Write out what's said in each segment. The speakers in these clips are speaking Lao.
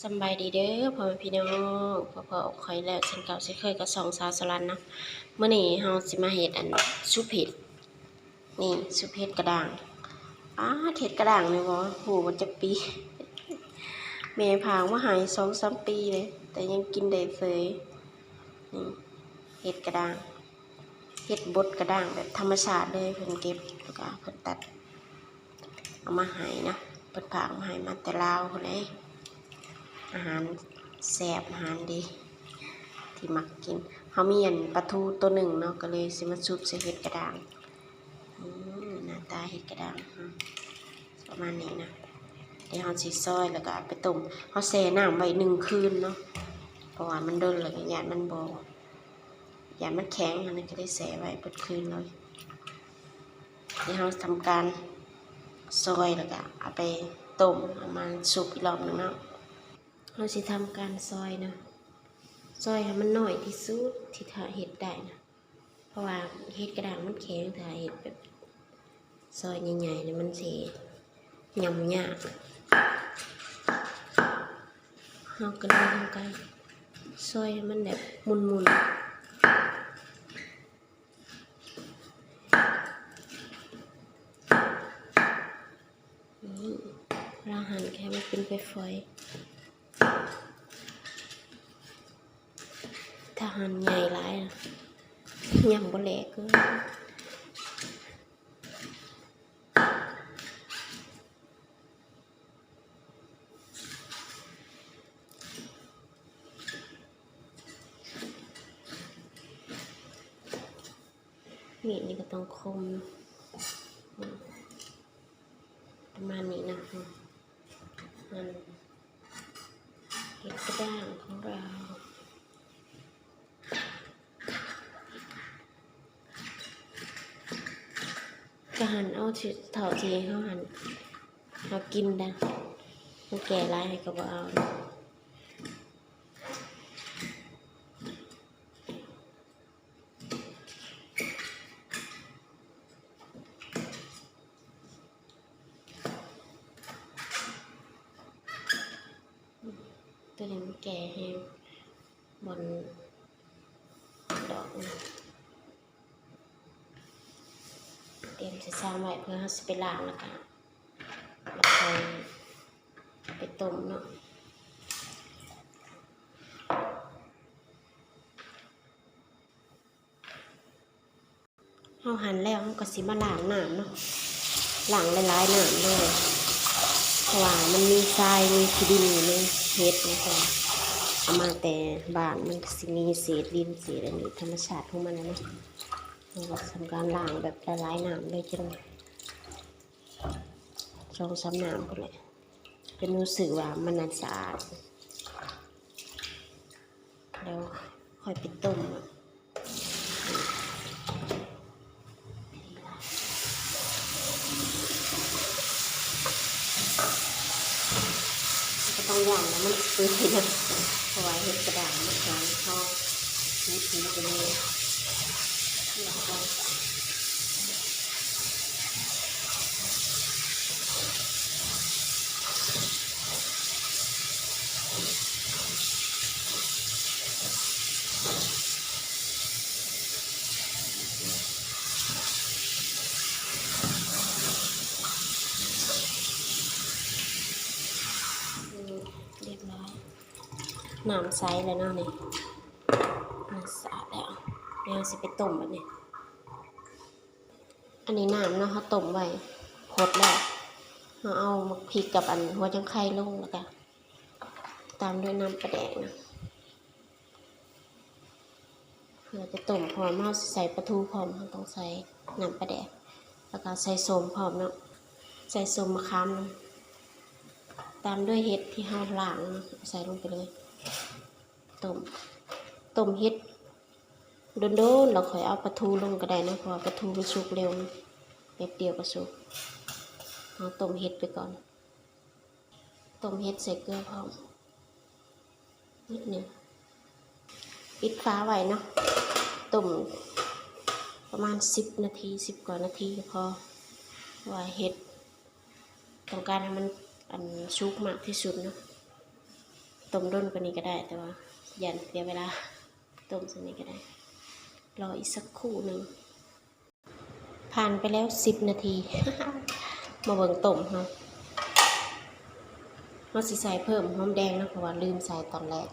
ສຳບາຍດີເດີພໍ່ແມ່ພີ່ນ້ອງ ພົບພໍ້ກັບຂ້ອຍແລ້ວເຊັ່ນເກົ່າເຊັ່ນເຄີຍກັບຊ່ອງສາວສະລັນເນາະ. ມື້ນີ້ເຮົາຊິມາເຮັດອັນຊຸບເຫັດ ນີ້ຊຸບເຫັດກະດ້າງ. ປາດ ເຫັດກະດ້າງນີ້ບໍ່ຮູ້ວ່າຈັກປີ ແມ່ຝາກມາໃຫ້ສອງສາມປີເລີຍ ແຕ່ຍັງກິນໄດ້ເສີຍ. ນີ້ເຫັດກະດ້າງ ເຫັດບົດກະດ້າງແບບທຳມະຊາດເລີຍ ເພິ່ນເກັບແລ້ວກະເພິ່ນຕັດ ເອົາມາໃຫ້ເນາະ ເພິ່ນພາເອົາມາໃຫ້ມາແຕ່ລາວພຸ້ນເດ້. ອາຫານແຊບ ອາຫານດີ ທີ່ມັກກິນ. ເຮົາມີອັນປາທູໂຕໜຶ່ງເນາະ ກໍເລີຍຊິມາຊຸບໃສ່ເຫັດກະດ້າງ. ອືມ ໜ້າຕາເຫັດກະດ້າງເຮົາປະມານນີ້ນະ. ດຽວເຮົາຊິຊອຍ ແລ້ວກໍເອົາໄປຕົ້ມ. ເຮົາແຊ່ນ້ຳໄວ້ໜຶ່ງຄືນເນາະ ເພາະວ່າມັນດົນແລ້ວກໍຢ້ານມັນບໍ່ ຢ້ານມັນແຂງ ອັນນັ້ນກໍໄດ້ແຊ່ໄວ້ເບິດຄືນເລີຍ. ດຽວເຮົາທຳການຊອຍ ແລ້ວກະເອົາໄປຕົ້ມ ເອົາມາຊຸບອີກລອບໜຶ່ງເນາະ. ເຮົາຊິທຳການຊອຍເນາະ ຊອຍໃຫ້ມັນນ້ອຍທີ່ສຸດທີ່ຖ້າເຮັດໄດ້ນະ ເພາະວ່າເຫັດກະດ້າງມັນແຂງ ຖ້າເຮັດແບບຊອຍໃຫຍ່ໆ ແລ້ວມັນຊິຫຍ້ຳຍາກ. ເຮົາກໍເລີຍທຳການຊອຍໃຫ້ມັນແບບໝຸ່ນໆ ນີ້ ເວລາຫັນກໍໃຫ້ມັນເປັນຝອຍໆ. ຖ້າຫັນໃຫຍ່ຫຼາຍ ຫຍ້ຳບໍ່ແຫຼກເລີຍ. ມີດນີ້ກໍຕ້ອງຄົມ ປະມານນີ້ນະ. ອັນ ເຫັດກະດ້າງຂອງເຮົາ ກະຫັນເອົາທີ່ ເທົ່າທີ່ເຮົາຫັ້ນ ເຮົາກິນໄດ້ ມັນແກ່ຫຼາຍເຮົາກໍບໍ່ເອົາ. ໂຕນີ້ມັນແກ່ແຮງ ບ່ອນດອກນະ. ຕຽມໃສ່ຊາມໄວ້ ເພື່ອເຮົາຊິໄປລ້າງ ແລ້ວກະ ແລ້ວຄ່ອຍໄປຕົ້ມເນາະ. ເຮົາຫັນແລ້ວ ເຮົາກໍຊິມາລ້າງນ້ຳເນາະ ລ້າງຫຼາຍໆນ້ຳເລີຍ ເພາະວ່າມັນມີຊາຍ ມີຂີ້ດິນຢູ່ໃນເຫັດນະ. ເພາະວ່າເອົາມາແຕ່ບ້ານ ມັນກໍຊິມີເສດດິນເສດອັນນີ້ ທຳມະຊາດຂອງມັນນະ. ເຮົາກໍທຳການລ້າງແບບຫຼາຍໆນ້ຳເລີຍ ຈັ່ງສອງສາມນ້ຳພຸ້ນແຫຼະ ຈົນຮູ້ສຶກວ່າມັນນັ້ນສະອາດ ແລ້ວຄ່ອຍໄປຕົ້ມ. ກໍຕ້ອງຢ່າງວ່າມັນເປື່ອຍນະ ເພາະວ່າເຫັດກະດ້າງມັນແຂງ ເຮົາຖືໆໄປເລີຍ. ນີ້ ຮຽບຮ້ອຍ ນ້ຳໃສແລ້ວເນາະນີ້ ນ້ຳສະອາດແລ້ວ. ດຽວເຮົາຊິໄປຕົ້ມບາດນີ້. ອັນນີ້ນ້ຳເນາະ ເຮົາຕົ້ມໄວ້ຫົດແລ້ວ ເຮົາເອົາໝາກພິກກັບອັນຫົວຈັ່ງໄຄລົງ ແລ້ວກະຕາມດ້ວຍນ້ຳປາແດກນະ. ເພື່ອຈະຕົ້ມ ເພາະວ່າເຮົາຊິໃສ່ປາທູພ້ອມ ເຮົາຕ້ອງໃສ່ນ້ຳປາແດກ ແລ້ວກະໃສ່ສົ້ມພ້ອມເນາະ ໃສ່ສົ້ມມະຂາມນຳ ຕາມດ້ວຍເຫັດທີ່ເຮົາລ້າງເນາະ ໃສ່ລົງໄປເລີຍ. ຕົ້ມ ຕົ້ມເຫັດດົນໆ ແລ້ວຄ່ອຍເອົາປາທູລົງກໍໄດ້ເນາະ ເພາະວ່າປາທູມັນສຸກເລັວ ແປັບດຽວກໍສຸກ. ເຮົາຕົ້ມເຫັດໄປກ່ອນ ຕົ້ມເຫັດໃສ່ເກືອພ້ອມ ນິດໜຶ່ງ ປິດຝາໄວ້ເນາະ ຕົ້ມປະມານສິບນາທີ ສິບກວ່ານາທີກໍພໍ ເພາະວ່າເຫັດ ຕ້ອງການໃຫ້ມັນ ອັນ ສຸກມາກທີ່ສຸດເນາະ. ຕົ້ມດົນກວ່ານີ້ກໍໄດ້ ແຕ່ວ່າຢ້ານເສຍເວລາ ຕົ້ມສ່ຳນີ້ກໍໄດ້ ລໍອີກສັກຄູ່ໜຶ່ງ. ຜ່ານໄປແລ້ວສິບນາທີ ມາເບິ່ງຕົ້ມເຮົາ ເຮົາຊິໃສ່ເພີ່ມຫອມແດງເນາະ ເພາະວ່າລືມໃສ່ຕອນແລກ.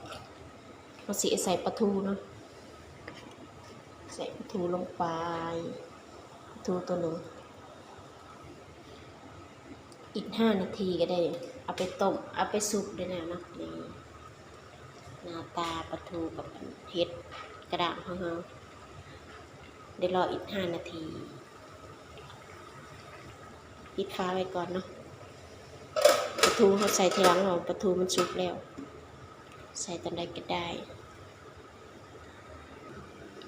ເຮົາຊິໃສ່ປາທູເນາະ ໃສ່ປາທູລົງໄປ ປາທູໂຕໜຶ່ງ. ອີກຫ້ານາທີກໍໄດ້ເອົາໄປຕົ້ມ ເອົາໄປຊຸບໄດ້ແລ້ວເນາະ. ນີ້ໜ້າຕາປາທູກັບເຫັດກະດ້າງຂອງເຮົາ ໄດ້ລໍອີກຫ້ານາທີ ປິດຝາໄວ້ກ່ອນເນາະ. ປາທູເຮົາໃສ່ທີຫຼັງ ເພາະປາທູມັນສຸກແລ້ວ ໃສ່ຕອນໃດກໍໄດ້.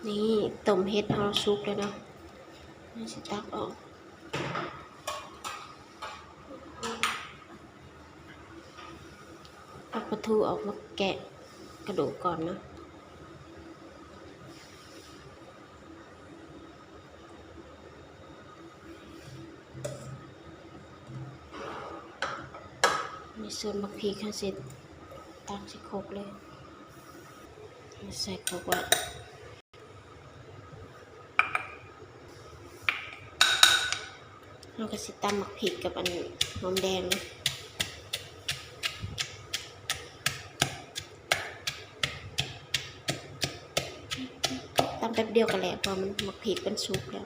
ນີ້ຕົ້ມເຫັດເຮົາສຸກແລ້ວເນາະ ເຮົາຊິຕັກອອກ ຕັກປາທູອອກມາແກະກະດູກກ່ອນເນາະ. ໃນສ່ວນໝາກພິກເຮົາຊິຕັກໃສ່ຄົກເລີຍ ໃສ່ຄົກໄວ້. ເຮົາກໍຊິຕຳໝາກພິກກັບອັນຫອມແດງເນາະ ຕຳແປັບດຽວກໍແລ້ວ ເພາະວ່າມັນ ໝາກພິກມັນສຸກແລ້ວ.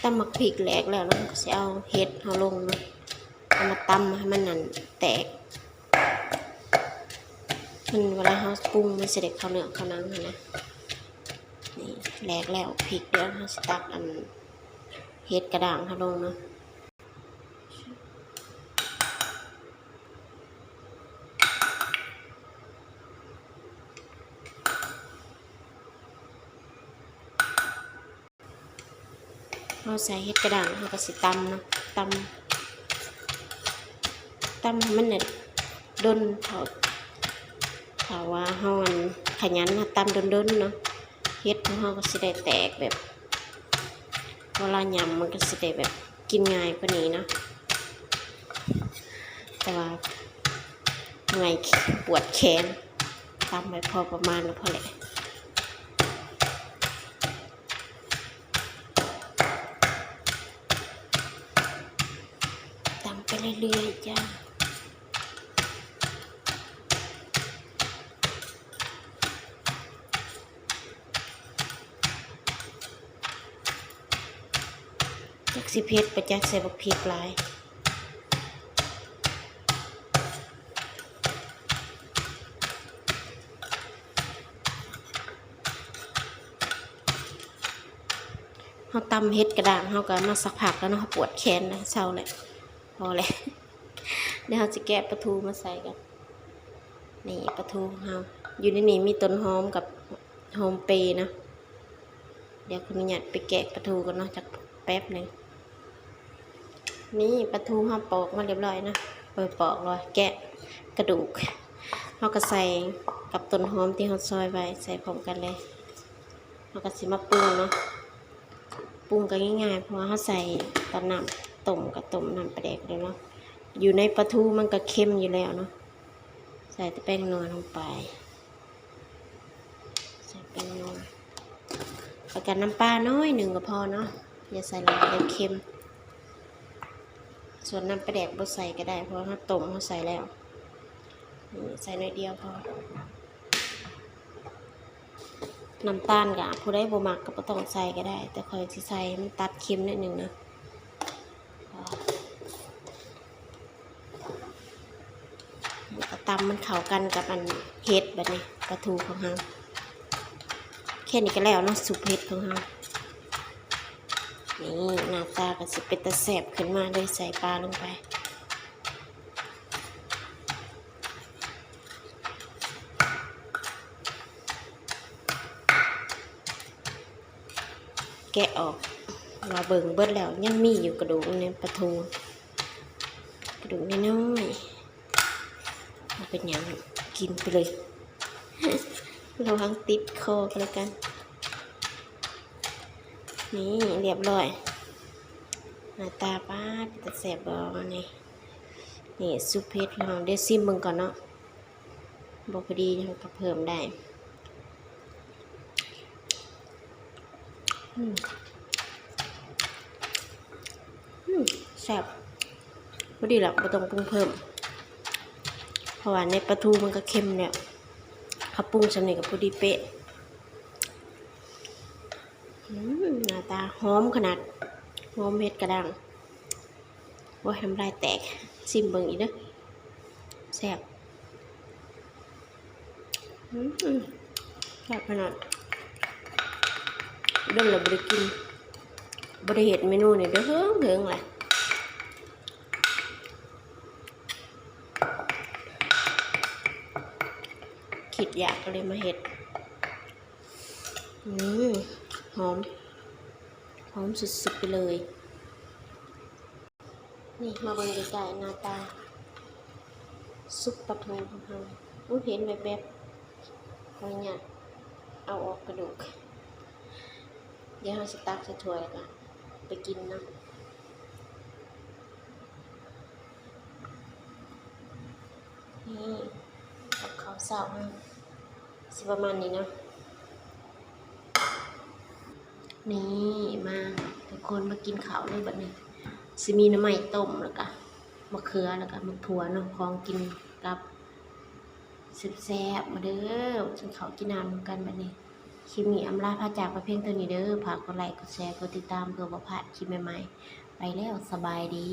ຕຳໝາກພິກແຫຼກແລ້ວເນາະ ກໍຊິເອົາເຫັດເຮົາລົງເນາະ ເອົາມາຕຳໃຫ້ມັນນັ້ນແຕກ ມັນ ເວລາເຮົາປຸງມັນຊິໄດ້ເຂົ້າເນື້ອເຂົ້າໜັງຫັ້ນນະ. ນີ້ແຫຼກແລ້ວພິກ ດຽວເຮົາຊິຕັກອັນເຫັດກະດ້າງເຮົາລົງເນາະ. ເຮົາໃສ່ເຫັດກະດ້າງ ເຮົາກໍຊິຕຳເນາະ ຕຳ ຕຳໃຫ້ມັນແໜ້ນດົນ ເພາະ ເພາະວ່າເຮົາ ອັນ ຂະຫຍັນເຮົາຕຳດົນໆເນາະ ເຫັດຂອງເຮົາກໍຊິໄດ້ແຕກແບບ ເວລາຫຍ້ຳມັນກໍຊິໄດ້ແບບກິນງ່າຍກວ່ານີ້ເນາະ ແຕ່ວ່າເມື່ອຍ ປວດແຂນ ຕຳໄວ້ພໍປະມານກໍພໍແຫຼະ ຕຳໄປເລື້ອຍໆ ຈ້າ. ຈັກຊິເຜັດບໍ່ຈັກ ໃສ່ບັກພິກຫຼາຍ ເຮົາຕຳເຫັດກະດ້າງ ເຮົາກໍມາສັກພັກແລ້ວເນາະ ເຮົາປວດແຂນແລ້ວ ເຊົາແລ້ວ ພໍແລ້ວ ດຽວເຮົາຊິແກະປາທູມາໃສ່ກັນ. ນີ້ປາທູຂອງເຮົາ ຢູ່ໃນນີ້ມີຕົ້ນຫອມກັບຫອມເປນະ ດຽວຂໍອະນຸຍາດໄປແກະປາທູກ່ອນເນາະ ຈັກແປັບໜຶ່ງ. ນີ້ປາທູເຮົາປອກມາຮຽບຮ້ອຍເນາະ ເອີ ປອກແລ້ວ ແກະກະດູກ ເຮົາກໍໃສ່ກັບຕົ້ນຫອມທີ່ເຮົາຊອຍໄວ້ ໃສ່ພ້ອມກັນເລີຍ. ເຮົາກໍຊິມາປຸງເນາະ ປຸງກໍງ່າຍໆ ເພາະວ່າເຮົາໃສ່ຕອນນ້ຳຕົ້ມ ກໍຕົ້ມນ້ຳປາແດກເລີຍເນາະ. ຢູ່ໃນປາທູມັນກໍເຄັມຢູ່ແລ້ວເນາະ ໃສ່ແຕ່ແປ້ງນົວລົງໄປ ໃສ່ແປ້ງນົວ ແລ້ວກໍນ້ຳປາໜ້ອຍໜຶ່ງກໍພໍເນາະ ຢ່າໃສ່ຫຼາຍ ດຽວເຄັມ. ສ່ວນນ້ຳປາແດກບໍ່ໃສ່ກໍໄດ້ ເພາະວ່າເຮົາຕົ້ມເຮົາໃສ່ແລ້ວ ນີ້ໃສ່ໜ້ອຍດຽວພໍ. ນ້ຳຕານກໍຜູ້ໃດບໍ່ມັກກໍບໍ່ຕ້ອງໃສ່ກໍໄດ້ ແຕ່ຂ້ອຍຊິໃສ່ໃຫ້ມັນຕັດເຄັມໜ້ອຍໜຶ່ງນະ ແລ້ວກໍຕຳມັນເຂົ້າກັນກັບອັນເຫັດ. ບັດນີ້ປາທູຂອງເຮົາ ແຄ່ນີ້ກໍແລ້ວເນາະ ຊຸບເຫັດຂອງເຮົາ. ນີ້ໜ້າຕາກໍຊິເປັນຕາແຊບຂຶ້ນມາເລີຍ ໃສ່ປາລົງໄປ. ແກະອອກ ວ່າເບິ່ງເບິດແລ້ວ ຍັງມີຢູ່ກະດູກໃນປາທູ ກະດູກນ້ອຍໆ ບໍ່ເປັນຫຍັງ ກິນໄປເລີຍ ລະວັງຕິດຄໍກໍແລ້ວກັນ. ນີ້ ລຽບຮ້ອຍ ໜ້າຕາ ປາດ ເປັນຕາແຊບບໍ່ນີ້. ນີ້ ຊຸບເຫັດ ເຮົາ ດຽວຊິມເບິ່ງກ່ອນເນາະ ບໍ່ພໍດີເຮົາກໍເພີ່ມໄດ້. ອືມ ອືມ ແຊບ ພໍດີລະ ບໍ່ຕ້ອງປຸງເພີ່ມ ເພາະວ່າໃນປາທູມັນກໍເຄັມແລ້ວ ເຮົາປຸງສ່ຳນີ້ກໍພໍດີເປະ. ອືມ ໜ້າຕາຫອມຂະໜາດ ຫອມເຫັດກະດ້າງ. ໂອ້ຍ ນ້ຳລາຍແຕກ ຊິມເບິ່ງອີກເດີ້ ແຊບ ອືມ ແຊບຂະໜາດ ດົນແລ້ວບໍ່ໄດ້ກິນ ບໍ່ໄດ້ເຮັດເມນູນີ້ເດີ້ ເຫິງໆ ແຫຼະ ຄິດຢາກກໍເລີຍມາເຮັດ. ອືມ ຫອມ ຫອມສຸດໆ ໄປເລີຍ. ນີ້ ມາເບິ່ງໃກ້ໆ ໜ້າຕາຊຸບປາທູຂອງເຮົາ. ອຸ້ຍ ເຫັນແວບໆ ຂໍອະນຸຍາດເອົາອອກກະດູກ ດຽວເຮົາຊິຕັກໃສ່ຖ້ວຍແລ້ວກະໄປກິນເນາະ. ນີ້ ກັບເຂົ້າເຊົ້າເຮົາຊິປະມານນີ້ເນາະ. ນີ້ ມາທຸກຄົນມາກິນເຂົ້າເລີຍບັດນີ້ ຊິມີໜໍ່ໄມ້ຕົ້ມ ແລ້ວກະມະເຂືອ ແລ້ວກະໝາກຖົ່ວເນາະ ຂອງກິນກັບແຊບໆ ມາເດີ້ ກິນເຂົ້າກິນນ້ຳນຳກັນບັດນີ້. ຄລິບນີ້ອຳລາພາຈາກໄປພຽງເທົ່ານີ້ເດີ້ ຝາກກົດໄລ ກົດແຊ ກົດຕິດຕາມ ເພື່ອບໍ່ພາດຄລິບໃໝ່ໆ. ໄປແລ້ວ ສະບາຍດີ.